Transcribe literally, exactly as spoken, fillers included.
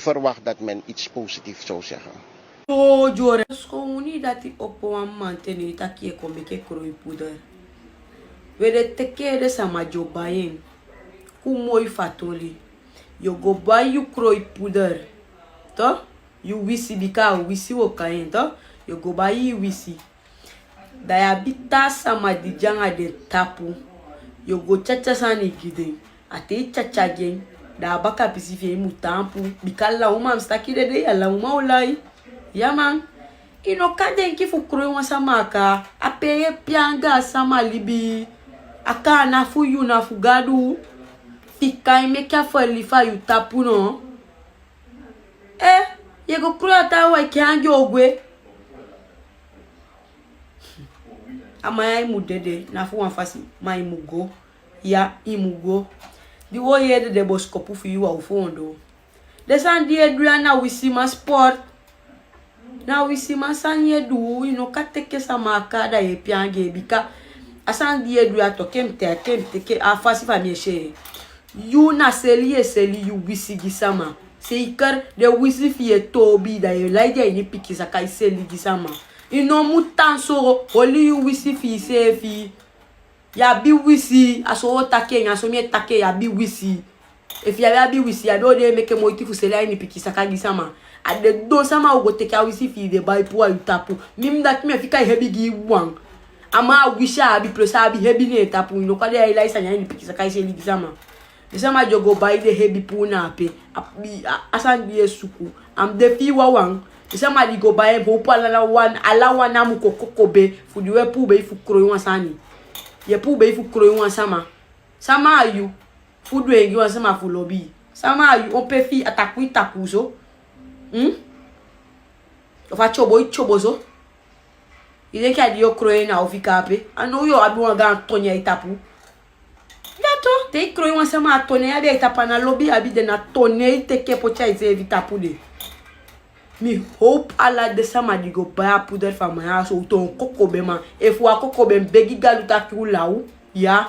Verwacht dat men iets positiefs zou zeggen. Too dyore. Sikownu dati opo wan mamanten, ne i taki i e kon meke kroipuder. We de teke den sama di o bai en. Kon moi fu a toli. Yo go bai yu kroipuder. To? Yu wisi, bika a wisi wo kai en, to? Yo go bai yu wisi. Da yu abi taa sama di de anga den tapu. Yo go tyatya sani gi den. A te i tyatya gi en, da a baka pisi fi en i mu taampu. Bika ala uman mu si taki den de, ala uman o lai. Ya man. I no kan denki fu kroi wan sama a kaa. A pe i e pee anga a sama libi. A kaa na fu yu, na fu Gadu. Fika en meke a fali fu a yu tapu no. Eh, ye go kroi a taawan, i ke anga en o gwe. A man ya i mu dede, na fu wan fasi, ma i mu go. Ya, i mu go. Di wo yee dede bosikopu fi i, wan o foondoo. Den sani di ye du ya na wisiman sport. Na wisiman sani ye du, i no kan teke sama a kaa da ye pee anga en, bika a sani di ye du ya, toku en mu te, toku en mu teke, a fasi fa mi e si en. Yu na seli ye seli yu wisi gi sama. Seiker den wisi fi i e toobi, da ye lai den a ini pikin saka e seli gi sama. I no mu tan so, oli yu wisi fi iseefi. Yu abi wisi, a so wo taki en, a so mi e taki en, yu abi wisi. Efu yu á be abi wisi, yu á be o de e meke moiti fu seli a ini pikin saka gi sama. A den don sama o go teke a wisi fi i de bai puu a yu tapu. Mi, mi dati mi e fika i hebi gi i wan. A man a wisi a abi, plus a abi hebi ne en tapu. I no kan de ya e lai sani a ini pikin saka e seli gi sama. Den sama di o go bai den hebi puu na ape. A, a, a sani di ye suku. A mu de fi i wawan. Den sama di go bai en, howpu ala wan, ala wan a mu kon kokobe. Fu di we puubei fu kroi wan sani. Ye puubei fu kroi wan sama. Sama a yu fu du en gi wan sama fu lobi i? Sama a yu? On pe fi i, a takuu i takuu so? Hmm? Ofu a tyobo i tyobo so? I denki a di yo kroi en na o fika ape? A now yo abi wan gaan toni a i tapu. Da to, te i kroi wan sama, a toni a i abi a i tapu, a ná lobi i abi de, na toni i teke poti a iseefi tapu de. Mi howpu ala den sama di go bai a puder fu a man ya, so u toon kokobe man. Efu wan kokobe, mi begi Gadu taki u law. Ya.